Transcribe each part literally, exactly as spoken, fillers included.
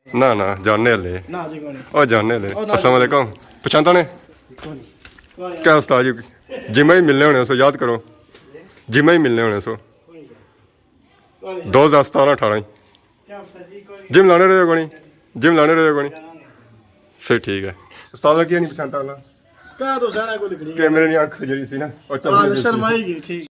نہ نہ، جاننے لے۔ نہ جی، کوئی نہیں۔ او جاننے لے۔ او نہ السلام جی۔ علیکم۔ پچھانتا نے؟ کوئی نہیں۔ کیا استاد جی؟ جمعہ ہی ملنے ہونے سو، یاد کرو۔ جمعہ ہی ملنے ہونے سو۔ کوئی نہیں۔ دو ہزار ستارہ اٹھارہ ہی۔ کیا پتہ جی، کوئی نہیں۔ جم لانے رہے ہو کوئی نہیں؟ جم لانے رہے ہو کوئی نہیں؟ پھر ٹھیک ہے۔ استاد کی نہیں پچھانتا اللہ؟ کیا تو سارا کوئی لکھنی ہے۔ کیمرے نی اکھ جڑی سی نا، او چمکی ہاں، جی سی۔ شرمائی گئی، ٹھیک۔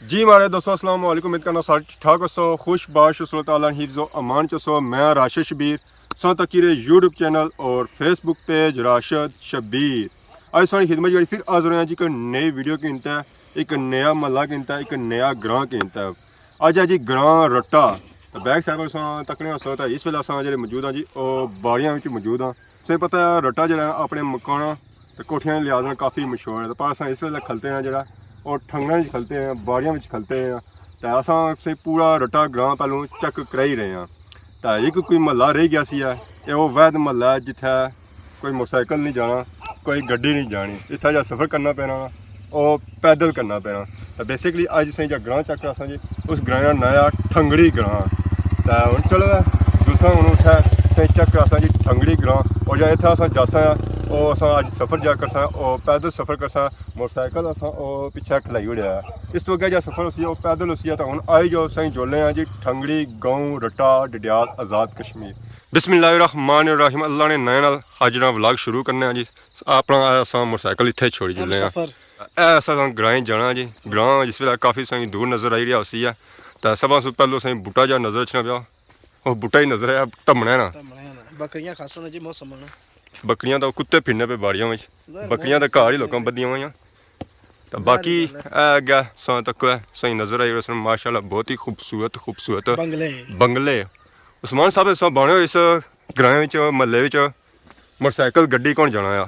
جی ماڑے دوستو، السلام علیکم۔ امید کرنا سارے ٹھیک ٹھاک ہوسو، خوش باش ہوسو، اللہ تعالیٰ نے حفظ و امان چ ہوسو۔ میں راشد شبیر، سو تکی رہے یوٹیوب چینل اور فیس بک پیج راشد شبیر۔ اج ساری خدمت جڑی پھر حاضر ہوئے ہیں جی، ایک نئی ویڈیو کے انتہا، ایک نیا محلہ کے انتہا، ایک نیا گراں کے انتہا۔ اج ہے جی گراں رٹا۔ تے بیک سائیڈ پر اساں تکنے ہوسو تے اس ویلے اساں جڑے موجود ہاں جی، او باڑیاں وچ موجود ہاں۔ تساں پتہ ہے رٹا جڑا ہے اپنے مکاناں تے کوٹھیاں دے لحاظ نال کافی مشہور ہے، تے پر اساں اس ویلے کھلتے ہیں جڑا، او ٹھنگڑاں وچ کھلتے ہیں، باڑیاں وچ کھلتے ہیں۔ تے اساں سے پورا رٹا گراں پہلوں چیک کرائی رہے ہیں۔ تے ایک کوئی محلہ رہ گیا سی ہے، اے او واحد محلہ ہے جتھے کوئی موٹر سائیکل نہیں جانا، کوئی گڈی نہیں جانی، اتھا جا سفر کرنا پینا، او پیدل کرنا پینا۔ تے بیسیکلی اج اساں جا گراں چیک کراساں جی، اس گراں نا ناں ہے ٹھنگڑی گراں۔ تے ہن چلو ہے، دوسرا ہن اتھے اساں چیک کراساں جی ٹھنگڑی گراں، اور جا اتھا اساں جاساں، او اساں اج سفر جا کرساں، او پیدل سفر کرساں، موٹر سائیکل اساں او پچھے کھلائی اوڑیا ہے۔ اس تو اگے جا سفر ہوسی او پیدل ہوسی ہے۔ تے ہن آئی جاؤ اساں جولنے ہاں جی ٹھنگڑی گاؤں رٹا ڈڈیال آزاد کشمیر۔ بسم اللہ الرحمن الرحیم۔ اللہ نے ناں نال اج نا ولاگ شروع کرنے ہاں جی۔ اپنا اساں موٹر سائیکل اتھے چھوڑی جلنے ہاں۔ سفر۔ اے اساں گرائیں جانا جی۔ گراں جس ویلے کافی سائیں دور نظر آئی رہیا ہوسی ہے۔ تے سبھاں سوں پہلو سائیں بوٹا جا نظر اچھنا پیا۔ او بوٹا ہی نظر آیا، تمنا ہے نا۔ تمنا ہے نا۔ بکریاں خاصا نا جی موسم ہے نا۔ بکریاں تے کتے پھرنے پے باڑیاں وچ۔ ظاہر بکریاں تے بہت گھر ہی لوکاں بدیاں ہوئیاں۔ تے ظاہر باقی گل ہے۔ اے اگے ساں تک ہے، سائیں نظر آئی رہے سن، ماشاءاللہ بہت ہی خوبصورت، خوبصورت بنگلے۔ بنگلے۔ عثمان صاحب، اساں بانے ہوئے اس گرائیں وچ، محلے وچ موٹر سائیکل گڈی کون جانا آ؟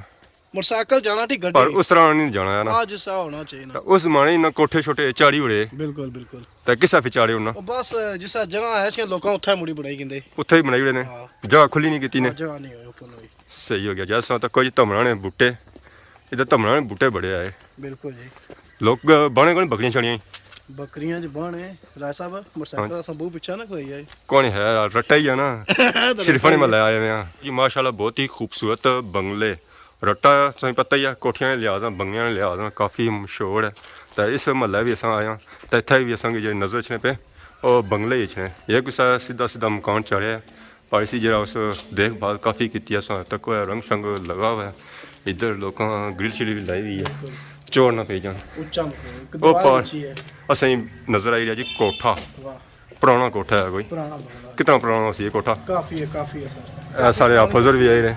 موٹر سائیکل جانا ٹھیک، گڈی۔ پر اس طرح نہیں جانا ہے نا۔ ہاں، جس طرح ہونا چاہیے نا۔ تے اس زمانے انہاں کوٹھے چھوٹے چاڑی اڑے۔ بالکل، بالکل۔ تے کس طرح چاڑے انہاں؟ او بس، جس طرح جگہ ہے سی لوکاں اتھے مڑی بنائی گندے۔ اتھے ہی بنائی اڑے نے۔ ہاں۔ جگہ کھلی نہیں کیتی نے۔ ہاں، جگہ نہیں ہوئی، اوپن ہوئی۔ صحیح ہو گیا۔ جیسا تک کوئی تمنا نے بوٹے، ادھر تمنا نے بوٹے بڑے آئے۔ بالکل جی۔ لوک بانے کون بکریاں چھڑیاں؟ بکریاں جی بانے، راج صاحب، موٹر سائیکل ہاں۔ اساں بہت پچھا نہ کوئی آئے۔ کون ہے؟ رٹا ہی ہے نا۔ شریفاں نے محلے آئے ہوئے ہیں۔ جی ماشاءاللہ بہت ہی خوبصورت بنگلے۔ رٹا تساں پتہ ہی ہے، کوٹھیاں نے لحاظ نال، بنگلیاں نے لحاظ نال کافی مشہور ہے۔ تے اس محلے بھی اساں آئے ہاں، تے اتھے بھی اساں کی جڑی نظر اچھنے پے، او بنگلے ہی اچھنے۔ یہ کوئی سا سیدھا سیدھا مکان چڑھے ہے، پر اسی جڑا اس دیکھ بھال کافی کیتی ہے، اساں تک ہوا رنگ شنگ لگا ہوا ہے۔ ادھر لوکاں گرل شرل بھی لائی ہوئی ہے، چور نہ پئی جان۔ اچا مکان، ایک او دیوار پار اچھی ہے۔ اساں نظر آئی رہیا جی کوٹھا۔ واہ۔ پرانا کوٹھا ہے کوئی۔ پرانا بنگلہ۔ کتنا پرانا ہوسی یہ کوٹھا؟ کافی ہے، کافی ہے سر۔ اے سارے حافظ بھی آئی رہے۔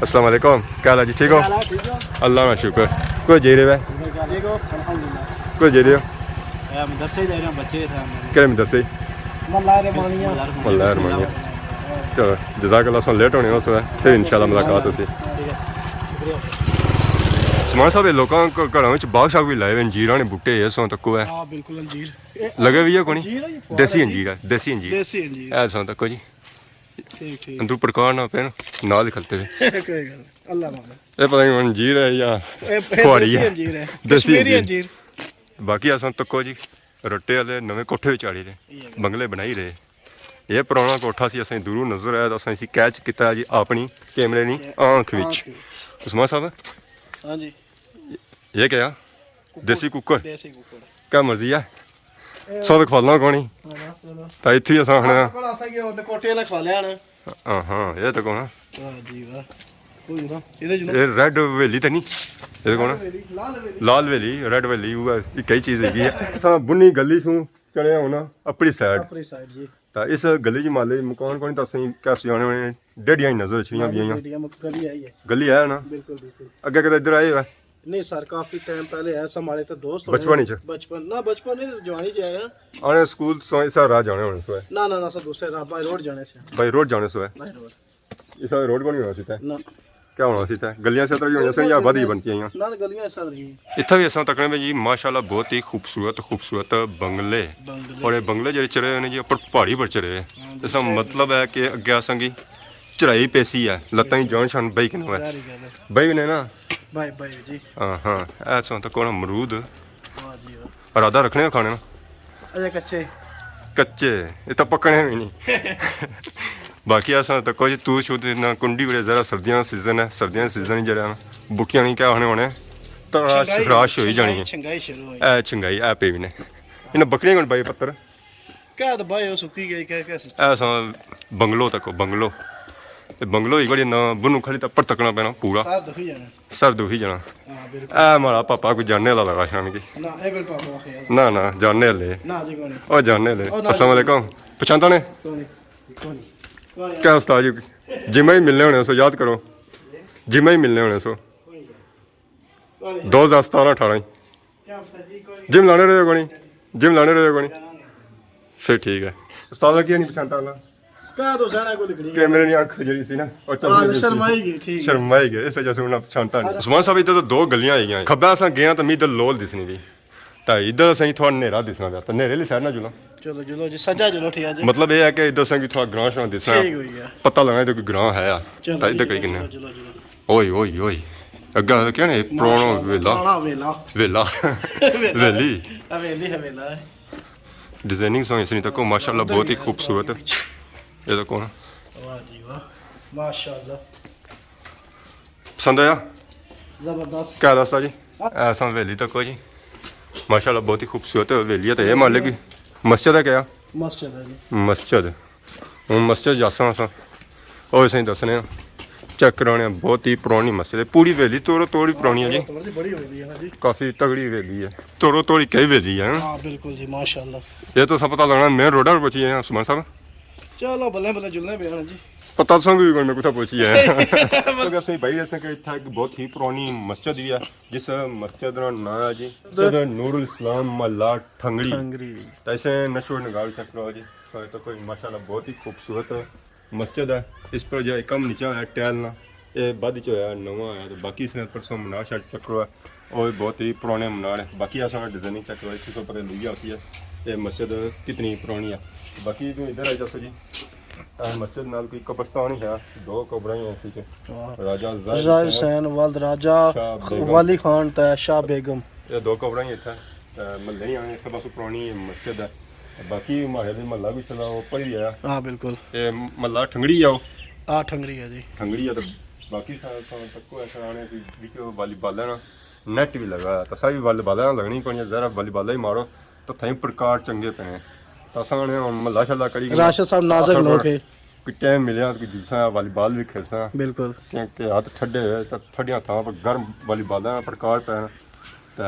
السلام علیکم، کیا حال ہے جی؟ ٹھیک ہو؟ کیا حال ہے؟ ٹھیک ہو؟ اللہ نا شکر۔ کوئی جائی رہے؟ ٹھیک ہو؟ الحمدللہ۔ کوئی جائی رہے ہو؟ اے مدرسے جائی رہے ہیں، بچے تھے ہمارے۔ کہڑے مدرسے؟ ملا رحمانیہ۔ ملا رحمانیہ۔ چلو، جزاک اللہ، سن لیٹ ہونے ہو سو ہے، پھر انشاءاللہ ملاقات ہوسی۔ ٹھیک ہے، شکریہ۔ عثمان صاحب، یہ لوکاں کو گھراں وچ باغ شاغ بھی لائے ہوئے، انجیراں نے بوٹے، یہ سو تکو ہے۔ ہاں، بالکل انجیر۔ لگے ہوئی ہے کونی؟ انجیر ہے جی، دیسی انجیر ہے، دیسی انجیر۔ دیسی انجیر۔ اے سو تکو جی۔ ٹھیک، ٹھیک۔ اندرو پرکار نہ پین، نال ہی کھلتے ہوئے۔ کوئی گل نہیں۔ اللہ معاف۔ اے پتہ نہیں انجیر ہے یا اے، اے پہاڑی دیسی ہے۔ انجیر ہے۔ دیسی کشمیری انجیر۔ انجیر۔ باقی اساں تکو جی، رٹے والے نویں کوٹھے وچ چاڑھی رہے، یہ گل۔ بنگلے بنائی رہے۔ یہ پرانا کوٹھا سی، اساں دوروں نظر آیا تو اساں اسی کیچ کیتا جی اپنی کیمرے نی یہ آنکھ وچ۔ آنکھ وچ۔ عثمان صاحب، ہاں جی۔ یہ کیا؟ ککڑ۔ دیسی ککڑ۔ دیسی ککڑ۔ کیا مرضی ہے؟ اے سو تو کھولنا کونی۔ ہاں، چلو۔ تا اتھی اساں ہن۔ ہاں، کول اساں کی اور کوٹے والا کھا لیا نا۔ ہاں، ہاں، یہ تو کون ہے؟ واہ جی واہ۔ کوئی نا۔ یہ تو جناب یہ ریڈ ویلی تو نہیں؟ یہ تو کون ہے؟ ریڈ ویلی، لال ویلی۔ لال ویلی، ریڈ ویلی، وہ ایک ہی چیز ہے۔ اساں بنی گلی سوں چڑھے ہونا اپنی سائیڈ۔ اپنی سائیڈ جی۔ تا اس گلی چ مالے مکان کونی، تا اساں کیسے جانے ہونے، ڈیڈیاں ہی نظر اچھنیاں پیاں۔ ڈیڈیاں مک-، گلی آئی ہے۔ گلی ہے نا؟ بالکل، بالکل۔ اگے کدے ادھر آئے ہوئے؟ نہیں سر، کافی ٹائم پہلے آیا سا، ماڑے تے دوست ہونے۔ بچپن اچ؟ بچپن، نہ بچپن نہیں، جوانی چ آیا۔ آنے سکول سو اسا راہ جانے ہونے سو ہے؟ نہ، نہ، نہ سر، دوسرے راہ بائی روڈ جانے سے۔ بائی روڈ جانے سو ہے؟ بائی روڈ۔ اسا روڈ کونی ہونا سی تے؟ نہ۔ کیا ہونا سی تے؟ گلیاں سے طرح ہی ہونا سی یا ودی بنتی ہیں؟ نہ، نہ، گلیاں اس طرح ہی۔ اتھا بھی اساں تکنے میں جی ماشاءاللہ بہت ہی خوبصورت، خوبصورت بنگلے۔ بنگلے۔ اور یہ بنگلے جڑے چڑھے ہوئے نے جی اوپر پہاڑی پر چڑھے ہوئے۔ ہاں جی، اس کا مطلب ہے کہ اگے اساں کی چڑھائی پیسی ہے، لتاں ہی جان شان بئی کنے ہوئے۔ ظاہری گل ہے۔ بئی کنے نا؟ بئی، بئی جی۔ ہاں، ہاں، اے سو تک ہونا امرود۔ واہ جی واہ۔ ارادہ رکھنے ہو کھانے نا؟ اجے کچے۔ کچے، یہ تو پکنے بھی نہیں۔ باقی اساں تو کچھ تو شو نہ کنڈی وڑے، ذرا سردیاں سیزن ہے، سردیاں سیزن جڑا بکیاں نہیں کیا ہونے ہونے، تو راش، چھنگائی، راش ہوئی جانی ہے۔ چھنگائی شروع ہوئی۔ اے چھنگائی اے پی بھی نے، انہاں بکریاں کون بائی پتر۔ کیا تو بھائی، وہ سکی گئی، کیا، کیا سسٹم؟ ایسا بنگلو تک، بنگلو۔ تے بنگلو ہی بڑی نہ، بنو کھلی تک پر تکنا پینا پورا۔ سر دکھی جانا۔ سر دکھی جانا۔ ہاں، بالکل۔ اے ہمارا پاپا کوئی جاننے والا لگا شان کی۔ نہ، اے بالکل پاپا واقعی ہے۔ نہ، نہ، جاننے والے۔ نہ جی، کوئی نہیں۔ او جاننے والے۔ او نہ جی، السلام علیکم۔ پچھانتا نے؟ کوئی نہیں، کوئی نہیں۔ کوئی نہیں۔ کیا استاد جی؟ جمعہ ہی ملنے ہونے سو، یاد کرو۔ جمعہ ہی ملنے ہونے سو۔ کوئی نہیں۔ دو ہزار ستارہ اٹھارہ ہی۔ جم لانے رہے کونی؟ جم لانے رہے کونی؟ پھر ٹھیک ہے۔ استاد کی نہیں پچھانتا اللہ؟ کہہ تو ساڑا کوئی لکڑی کہ میرے اکھ جڑی سی نا، اور چل ہاں، رہی سی۔ شرمائی گئی، ٹھیک ہے۔ شرمائی گئی، اس وجہ سے انہاں پچھانتا نہیں۔ عثمان صاحب، ادھر تو دو گلیاں آئی گئیں۔ کھبے اساں گئے آں تو میں ادھر لول دسنی بھی۔ تا ادھر اساں تھوڑا نیرا دسنا پیا، تو نیرے لی سائڈ نہ جلو۔ چلو، چلو جی، سجا چلو، ٹھیک ہے جی۔ مطلب یہ ہے کہ ادھر اساں کی تھوڑا گراں شراں دسنا۔ ٹھیک ہوئی گیا۔ پتہ لگنا ادھر کوئی گراں ہے یا۔ چلو تا ادھر جی، کئی کنے۔ چلو، چلو، چلو۔ اوئے، اوئے، اوئے۔ اگا کیا نے، پرانو ماشاءاللہ، ویلا۔ پرانا ویلا۔ ویلا۔ ویلا۔ ویلی۔ حویلی، حویلا ہے۔ ڈیزائننگ سوہنی سنی تکو، ماشاءاللہ، ادھر بہت ہی بھی ہے، خوبصورت۔ ادھر بھی۔ یہ تکو نا۔ واہ جی واہ۔ ماشاءاللہ۔ پسند آیا؟ زبردست۔ کیا دستا جی؟ ہاں۔ ایسا حویلی تکو جی۔ ماشاءاللہ، بہت ہی خوبصورت حویلی ہے۔ تو یہ مالک کی مسجد ہے کیا؟ مسجد ہے جی۔ مسجد۔ ہن مسجد جاساں اساں۔ او اساں کی دسنے آں۔ چیک کرانے آں، بہت ہی پرانی مسجد ہے۔ پوری حویلی توڑو توڑی پرانی ہے جی۔ توڑو توڑی بڑی حویلی ہے نا جی۔ کافی تگڑی حویلی ہے۔ توڑو توڑی کئی حویلی ہے، ہاں؟ ہاں، بالکل جی، ماشاءاللہ۔ یہ تو سب پتہ لگنا، مین روڈ پر پہنچی ہے عثمان صاحب۔ چلو، بلے بلے جلنے پہ ہیں جی۔ پتہ سنگ بھی کوئی میں کتھا پہنچی ہے۔ کیونکہ اساں بھائی ایسا کہ اتھا ایک بہت ہی پرانی مسجد بھی ہے، جس مسجد کا نام ہے جی مسجد نور الاسلام محلہ ٹھنگڑی۔ ٹھنگڑی۔ تو اسے نشو نگار چیک کرو جی۔ سارے تو کوئی ماشاءاللہ بہت ہی خوبصورت مسجد ہے۔ اس پر جو کم نیچا ہویا ٹائل نا، یہ بعد چ ہویا، نواں ہویا۔ تو باقی اس نے پرسوں منار شاہ چکرو ہے، وہ بہت ہی پرانے منار ہے۔ باقی اساں ڈیزائننگ چیک کرو، اس سے پتہ لگی جاسی ہے یہ مسجد کتنی پرانی ہے۔ باقی تو ادھر آ جاسو جی، اے مسجد نال کوئی قبرستان ہی ہے، دو قبراں ہی ہیں اس وچ۔ ہاں۔ راجہ ظاہر راجہ حسین، حسین ولد راجہ شاہ بیگم۔ والی خان تے شاہ بیگم۔ یہ دو قبراں ہی اتھے، تے محلے ہی آنے، سب سے پرانی مسجد ہے۔ باقی ماڑے بھی محلہ بھی چلا، وہ پڑھی رہا۔ ہاں، بالکل۔ یہ محلہ ٹھنگڑی ہے وہ۔ ہاں، ٹھنگڑی ہے جی۔ ٹھنگڑی ہے تو باقی سا-، سا-، تکو ایسا آنے کہ وچ والی بال ہے نا، نیٹ بھی لگا ہے۔ تو ساری والی بال لگنی پڑنی ہے، ذرا والی بال ہی مارو تو تھیں پرکار چنگے پے ہیں۔ تو اساں نے ہن محلہ شلہ کری کے راشد صاحب نازک آخر لوگ ہے۔ کوئی ٹائم ملیا تو کوئی جلساں والی بال بھی کھیلساں۔ بالکل۔ کیونکہ ہاتھ ٹھڈے ہوئے تو ٹھڈیاں تھاں پر گرم والی بال پرکار پے ہیں۔ تے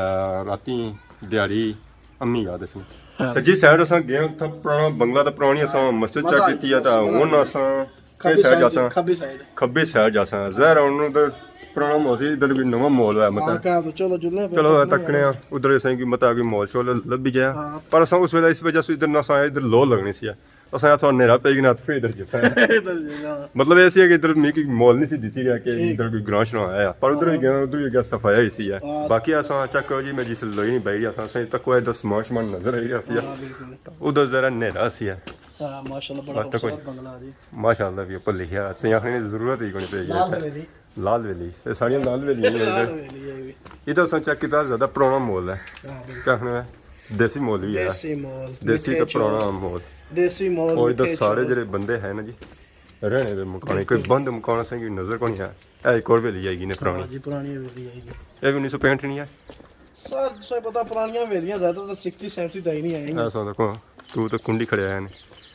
راتی دیہاڑی امی یاد اس نے۔ ہاں۔ سجی سائیڈ اساں گئے، اتھا پرانا بنگلہ تے پرانی اساں مسجد مزہ چیک آئی کیتی ہے، گیا، تے سونا ہن آئی گیا۔ اساں کھبی کس سائیڈ سائیڈ جاساں؟ کھبی سائیڈ۔ کھبی سائیڈ جاساں۔ ظاہر ہے ہن ادھر پرانا ماحول سی، ادھر کوئی نواں ماحول ہے ہاں، مطلب۔ کیا تو چلو جلنے پہ چلو ہاں، تکنے آں، ادھر اساں کی مطلب کوئی ماحول شول لبھی جایا۔ ہاں۔ پر اساں اس ویلے اس وجہ سے ادھر نہ سا ادھر لو لگنی سی۔ اساں تھوڑا نیرا پئی گنا تے پھر ادھر جتا ہے۔ ادھر جانا۔ مطلب ایسی ہے کہ ادھر میکی ماحول نہیں سی دسی رہا کہ ٹھیک۔ ادھر کوئی گراں شراں آیا ہے۔ پر ادھر ہی ہاں۔ گیا، ادھر ہی گیا صفایا ہی سی ہے۔ ہاں۔ باقی اساں چیک کرو جی، میں جس لوئی نہیں بئی رہا سا، اساں تک کوئی ادھر سامان شمان نظر آئی رہا سی ہے۔ ہاں، بالکل۔ ادھر ذرا نیرا سی ہے۔ ہاں، ماشاءاللہ، بڑا بس تو کوئی خوبصورت بنگلہ ہے جی۔ ماشاءاللہ بھی اوپر لکھیا، اساں آخنے دی ضرورت ہی کوئی پئی لال ہے۔ ویلی۔ لال ویلی، اے ساڑیاں لال ویلیاں ہی ہیں لال ادھر۔ ویلی ہے بھی۔ ادھر اساں چیک کیتا، زیادہ پرانا ماحول ہے۔ ہاں، بالکل۔ کیا آخنے ہیں؟ دیسی ماحول ہی ہے۔ دیسی ماحل، دیسی میٹھے تے پرانا چور۔ ماحول۔ دیسی ماحل، اور ادھر میٹھے سارے چور۔ جڑے بندے ہیں نا جی، رہنے دے مکان، کوئی بالکل۔ بند مکان اساں کی نظر کونی آیا۔ اے ایک اور ویلی آئی گئی نے پرانی۔ ہاں جی، پرانی ویلی آئی گئی۔ اے بھی انیس سو پینٹھ نہیں ہے؟ سر، تساں پتہ پرانیاں ویلیاں زیادہ تر سکسٹی سیونٹی تائی نہیں آئیاں۔ ایسا دیکھو، تو تے کنڈی کھڑے ہیں۔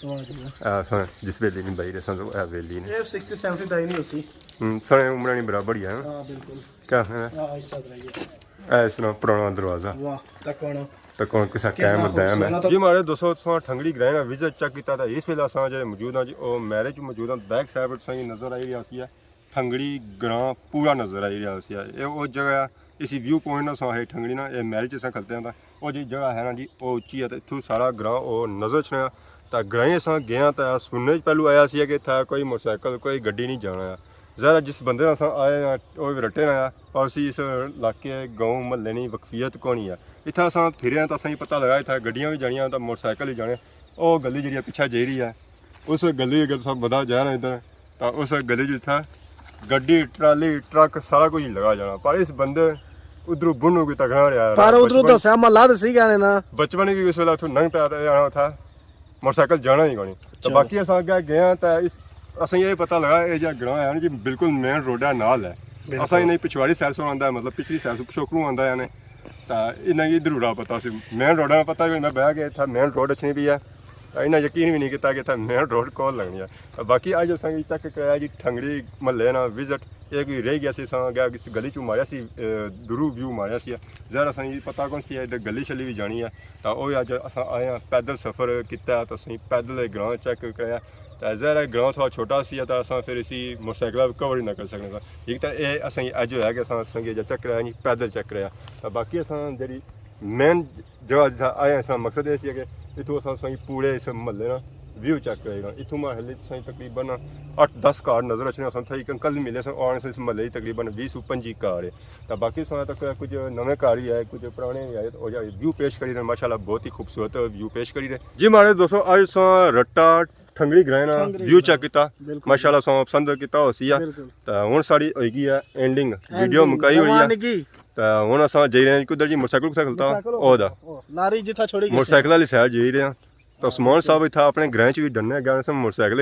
واہ جی واہ۔ ایسا جس ویلی نہیں بھائی، ایسا تو اے ویلی نے۔ اے سکسٹی سیونٹی تائی نہیں ہوسی۔ ہم، سارے عمرانی برابر ہی ہے۔ ہاں، بالکل۔ کیا ہے؟ ہاں، اس طرح ہی ہے۔ اے اس طرح پرانا دروازہ۔ واہ، تکو نا۔ تکو کسا کتنا قائم دائم ہے۔ خوبصورت۔ جی، ہمارے دوستو، تساں ٹھنگڑی گرائے نا وزٹ چیک کیتا تھا، اس ویلے اساں جڑے موجود ہاں جی، او میرج موجود ہاں، بیک سائیڈ پر تساں کی نظر آئی رہی ہے۔ ٹھنگڑی گراں پورا نظر آئی رہیا ہوسی۔ اے او جگہ ہے، اسی ویو پوائنٹ نا سا ہے ٹھنگڑی نا، اے میرج اساں کھلتے ہیں تا او جی جگہ ہے نا جی، او اچی ہے تے اتھوں سارا گراں او نظر اچھنا۔ تا گرائیں اساں گئے آں تا سننے وچ پہلو آیا سی کہ اتھا کوئی موٹر سائیکل، کوئی گڈی نہیں جانا ہے۔ ظاہر ہے جس بندے نال اساں آئے آں، او وی رٹے نا آیا، پر اسی اس علاقے، گاؤں، محلے نی وقفیت کونی ہے۔ اتھا اساں پھرے آں تا اساں کی پتہ لگا اتھا گڈیاں وی جانیاں تا موٹر سائیکل وی جانے۔ او گلی جیڑی پچھے جائی رہی ہے، اس گلی اگر سب بندہ جا رہا ادھر، تا اس گلی جو اتھا گڈی، ٹرالی، ٹرک سارا کچھ لگا جانا، پر اس بندے ادھروں بنو کوئی تکنا رہا، پر ادھروں بچپن، دسیا محلہ دسی گیا نے نا۔ بچپن کی اس ویلے اتھوں لنگ پیا تے آنا تھا۔ موٹرسائیکل جانا ہی کونی۔ تو باقی اساں اگے گئے ہاں، تو اس اساں یہ پتہ لگا، یہ جا گراں ہے نا جی، بالکل مین روڈ ہے، نال ہے۔ اساں انہیں پچھواڑی سائیڈ سے آندا ہے، مطلب پچھلی سائیڈ سے پشوکروں آندا ہے نے۔ تو انہیں کی ادھروں راہ پتہ سی، مین روڈ ہے پتہ کہ میں بہا کہ اتھا مین روڈ اچھنی بھی ہے۔ تو انہیں یقین بھی نہیں کیتا کہ اتھا مین روڈ کول لگنی ہے۔ تو باقی اج اساں کی چیک کرایا جی، ٹھنگڑی محلے نا وزٹ، یہ کوئی رہ گیا سی، اساں اگے اس گلی چوں ماریا سی، اے، دوروں ویو ماریا سی۔ ظاہر اساں کی پتہ کون سی ہے، ادھر گلی شلی بھی جانی ہے۔ تو او اج اساں آئے ہاں، پیدل سفر کیتا ہے، تو اساں پیدل گراں چیک کرایا۔ تے ظاہر ہے گراں تھوڑا چھوٹا سی، تے اساں پھر اسی موٹرسائیکل کور ہی نہ کری سکنے سا۔ ایک تے اے اساں اج ہویا کہ اساں، اساں کی اجے چیک کرایا نی، پیدل چیک کرایا۔ تے باقی اساں جڑی مین جگہ جتھا آئے اساں مقصد اے سی کہ اتھوں اساں، اساں پورے اس محلے نا ویو چیک کرائی نا۔ اتھوں محلے اساں تقریباً اٹھ دس گھر نظر اچھنے، اساں تھئی کنکل ملے سن، اور اس محلے تقریباً ویہہ سو پنجی گھر ہے۔ تے باقی اساں تک کچھ نویں گھر ہی آئے، کچھ پرانے ہی آئے، او جا ویو پیش کری رہے، ماشاءاللہ بہت ہی خوبصورت ویو پیش کری رہے۔ جی ماڑے دوستو، اج اساں رٹا ٹھنگڑی گرائے نا ویو چیک کیتا۔ ماشاءاللہ اساں پسند کیتا ہوسی آ۔ تے ہن ساڑی ہوئی گئی ہے اینڈنگ، ویڈیو مکائی ہوئی ہے۔ تے ہن اساں جائی رہے ہیں کدھر جی، موٹرسائیکل کتھا کھلتا؟ او دا۔ لاری جتھا چھوڑی گئی موٹرسائیکل والی سائیڈ جائی رہے ہیں۔ تے عثمان صاحب اتھا اپنے گرائیں چ وی ڈنے گیا، اساں موٹرسائیکل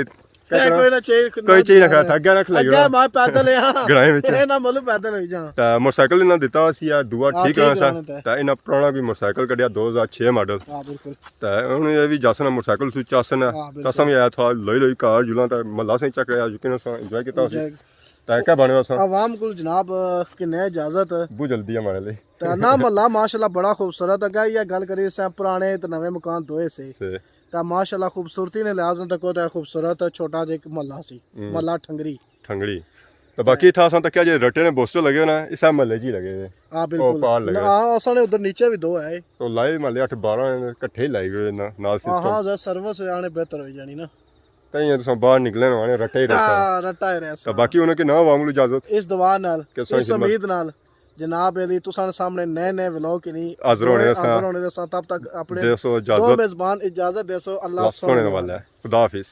اے کوئی نہ چاہیے، کوئی چاہیے نہ کھڑا تھا، اگے رکھ لگے اگے۔ میں پیدل ہاں۔ گرائیں وچ۔ اے نہ ملو پیدل ہوئی جاں۔ تے موٹرسائیکل انہاں دتا سی، آ دوا ٹھیک کرانا سا۔ تے انہاں پرانا کوئی موٹرسائیکل کڈیا، دو ہزار چھ ماڈل۔ ہاں، بالکل۔ تے ہن اے وی جاسن موٹرسائیکل تو چاسن ہے۔ تے اساں وی آیا تھا لوئی لوئی گھر جلاں تے محلہ سیں چیک کرایا، یقین اساں انجوائے کیتا ہوسی۔ تے کیا بنے اساں؟ عوام کول جناب، کنے اجازت؟ بہت جلدی ہے ماڑے لئی۔ تے نہ محلہ ماشاءاللہ بڑا خوبصورت ہے۔ اگے یہ گل کری، اس پرانے تے نویں مکان دوئے سے۔ تے ماشاءاللہ خوبصورتی نے لحاظ نال تکو تے خوبصورت چھوٹا جہا ایک محلہ سی، محلہ ٹھنگری۔ ٹھنگری۔ تے باقی اتھا اساں تکیا جے رٹے نے بوسٹر لگے ہوئے نا، اسے محلے جی لگے ہوئے۔ ہاں، بالکل۔ پار لگے۔ ہاں، اساں نے ادھر نیچے بھی دو ہے۔ تو لائے محلے اٹھ بارہ نے، کٹھے ہی لائی ہوئے نا، نال سسٹم۔ ہاں، ذرا سروس آنے بہتر ہوئی جانی نا۔ تائیں تساں باہر نکلے نا، آنے رٹا ہی رٹا۔ ہاں، رٹا ہی رہسا۔ تے باقی انہاں کی نہ عوام نوں اجازت۔ اس دعا نال، اس امید نال۔ جناب علی، تساں سامنے نئے نئے ولاگ کی نہیں حاضر ہونے رہساں۔ حاضر ہونے رہساں۔ تب تک اپنے دوستو اجازت۔ دو میزبان اجازت دیسو۔ اللہ سونے والا ہے۔ خدا حافظ۔